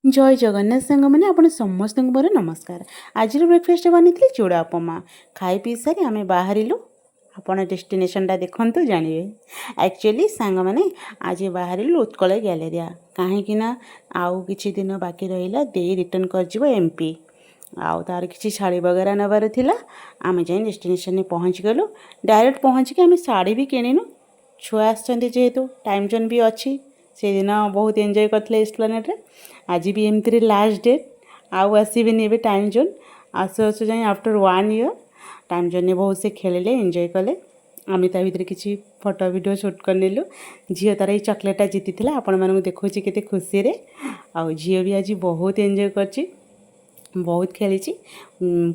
ଜୟ ଜଗନ୍ନାଥ ସାଙ୍ଗମାନେ, ଆପଣ ସମସ୍ତଙ୍କୁ ମୋର ନମସ୍କାର। ଆଜିର ବ୍ରେକଫାଷ୍ଟ ବନେଇଥିଲି ଚୁଡ଼ା ଉପମା। ଖାଇ ପିଇ ସାରି ଆମେ ବାହାରିଲୁ। ଆପଣ ଡେଷ୍ଟିନେସନଟା ଦେଖନ୍ତୁ, ଜାଣିବେ। ଆକ୍ଚୁଆଲି ସାଙ୍ଗମାନେ, ଆଜି ବାହାରିଲୁ ଉତ୍କଳ ଗ୍ୟାଲେରିଆ, କାହିଁକି ନା ଆଉ କିଛି ଦିନ ବାକି ରହିଲା, ଦେଇ ରିଟର୍ଣ୍ଣ କରିଯିବ ଏମ୍ପି। ଆଉ ତାର କିଛି ଶାଢ଼ୀ ବଗେରା ନେବାର ଥିଲା। ଆମେ ଯାଇ ଡେଷ୍ଟିନେସନରେ ପହଞ୍ଚିଗଲୁ। ଡାଇରେକ୍ଟ ପହଞ୍ଚିକି ଆମେ ଶାଢ଼ୀ ବି କିଣିନୁ। ଛୁଆ ଆସିଛନ୍ତି ଯେହେତୁ, ଟାଇମ୍ ଜୋନ୍ ବି ଅଛି। ସେଦିନ ବହୁତ ଏନ୍ଜୟ କରିଥିଲେ ଏସ୍ପ୍ଲାନେଡ଼୍ରେ। ଆଜି ବି ଏମିତିରେ ଲାଷ୍ଟ ଡେଟ୍, ଆଉ ଆସିବେନି ଏବେ ଟାଇମ୍ ଜୋନ୍। ଆସୁ ଆସୁ ଯାଇ ଆଫ୍ଟର ୱାନ୍ ଇୟର୍ ଟାଇମ୍ ଜୋନ୍ରେ ବହୁତ ସେ ଖେଳିଲେ, ଏନ୍ଜୟ କଲେ। ଆମେ ତା ଭିତରେ କିଛି ଫଟୋ, ଭିଡ଼ିଓ ସୁଟ୍ କରିନେଲୁ। ଝିଅ ତାର ଏଇ ଚକୋଲେଟ୍ଟା ଜିତିଥିଲା, ଆପଣମାନଙ୍କୁ ଦେଖାଉଛି କେତେ ଖୁସିରେ। ଆଉ ଝିଅ ବି ଆଜି ବହୁତ ଏନ୍ଜୟ କରିଛି, ବହୁତ ଖେଳିଛି।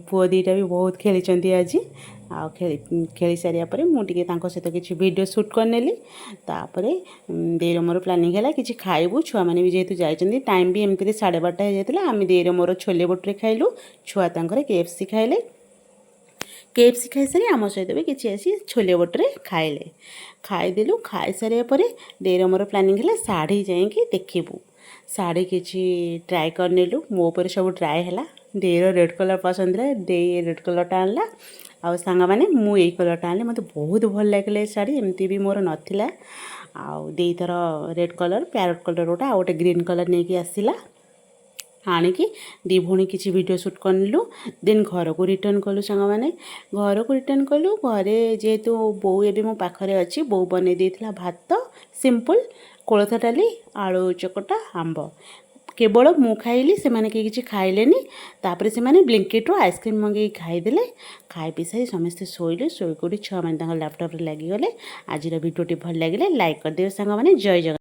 ପୁଅ ଦୁଇଟା ବି ବହୁତ ଖେଳିଛନ୍ତି ଆଜି। ଆଉ ଖେଳି ଖେଳି ସାରିବା ପରେ ମୁଁ ଟିକେ ତାଙ୍କ ସହିତ କିଛି ଭିଡ଼ିଓ ସୁଟ୍ କରିନେଲି। ତାପରେ ଦେଇର ମୋର ପ୍ଲାନିଂ ହେଲା କିଛି ଖାଇବୁ, ଛୁଆମାନେ ବି ଯେହେତୁ ଯାଇଛନ୍ତି। ଟାଇମ୍ ବି ଏମିତିରେ 12:30 ହେଇଯାଇଥିଲା। ଆମେ ଦେଇର ମୋର ଛୋଲେ ଭଟୁରେ ଖାଇଲୁ, ଛୁଆ ତାଙ୍କର କେଏଫ୍ସି ଖାଇଲେ। କେଏଫ୍ସି ଖାଇସାରି ଆମ ସହିତ ବି କିଛି ଆସି ଛୋଲେ ଭଟୁରେ ଖାଇଲେ। ଖାଇଦେଲୁ। ଖାଇସାରିବା ପରେ ଦେଇର ମୋର ପ୍ଲାନିଂ ହେଲା ଶାଢ଼ୀ ଯାଇକି ଦେଖିବୁ। ଶାଢ଼ୀ କିଛି ଟ୍ରାଏ କରିନେଲୁ। ମୋ ଉପରେ ସବୁ ଟ୍ରାଏ ହେଲା। ଦେଇର ରେଡ଼୍ କଲର୍ ପସନ୍ଦ ଥିଲା, ଦେଇ ରେଡ଼୍ କଲର୍ଟା ଆଣିଲା। ଆଉ ସାଙ୍ଗମାନେ, ମୁଁ ଏଇ କଲର୍ଟା ଆଣିଲି। ମୋତେ ବହୁତ ଭଲ ଲାଗିଲା ଏ ଶାଢ଼ୀ, ଏମିତି ବି ମୋର ନଥିଲା। ଆଉ ଦେଇ ତାର ରେଡ଼୍ କଲର୍, ପ୍ୟାରଟ୍ କଲର୍ ଗୋଟେ, ଆଉ ଗୋଟେ ଗ୍ରୀନ୍ କଲର୍ ନେଇକି ଆସିଲା। ଆଣିକି ଦୁଇ ଭଉଣୀ କିଛି ଭିଡ଼ିଓ ସୁଟ୍ କରିନେଲୁ। ଦେନ୍ ଘରକୁ ରିଟର୍ଣ୍ଣ କଲୁ। ସାଙ୍ଗମାନେ, ଘରକୁ ରିଟର୍ଣ୍ଣ କଲୁ। ଘରେ ଯେହେତୁ ବୋଉ ଏବେ ମୋ ପାଖରେ ଅଛି, ବୋଉ ବନେଇ ଦେଇଥିଲା ଭାତ ସିମ୍ପଲ୍, କୋଳଥ ଡାଲି, ଆଳୁ ଚକଟା, ଆମ୍ବ। କେବଳ ମୁଁ ଖାଇଲି, ସେମାନେ କେହି କିଛି ଖାଇଲେନି। ତାପରେ ସେମାନେ ବ୍ଲିଙ୍କିଟ୍ରୁ ଆଇସ୍କ୍ରିମ୍ ମଗେଇକି ଖାଇଦେଲେ। ଖାଇ ପିଇ ସାରି ସମସ୍ତେ ଶୋଇଲୁ। ଶୋଇକି ଉଠି ଛୁଆମାନେ ତାଙ୍କ ଲ୍ୟାପଟପ୍ରେ ଲାଗିଗଲେ। ଆଜିର ଭିଡ଼ିଓଟି ଭଲ ଲାଗିଲେ ଲାଇକ୍ କରିଦେବେ ସାଙ୍ଗମାନେ। ଜୟ ଜଗନ୍ନାଥ।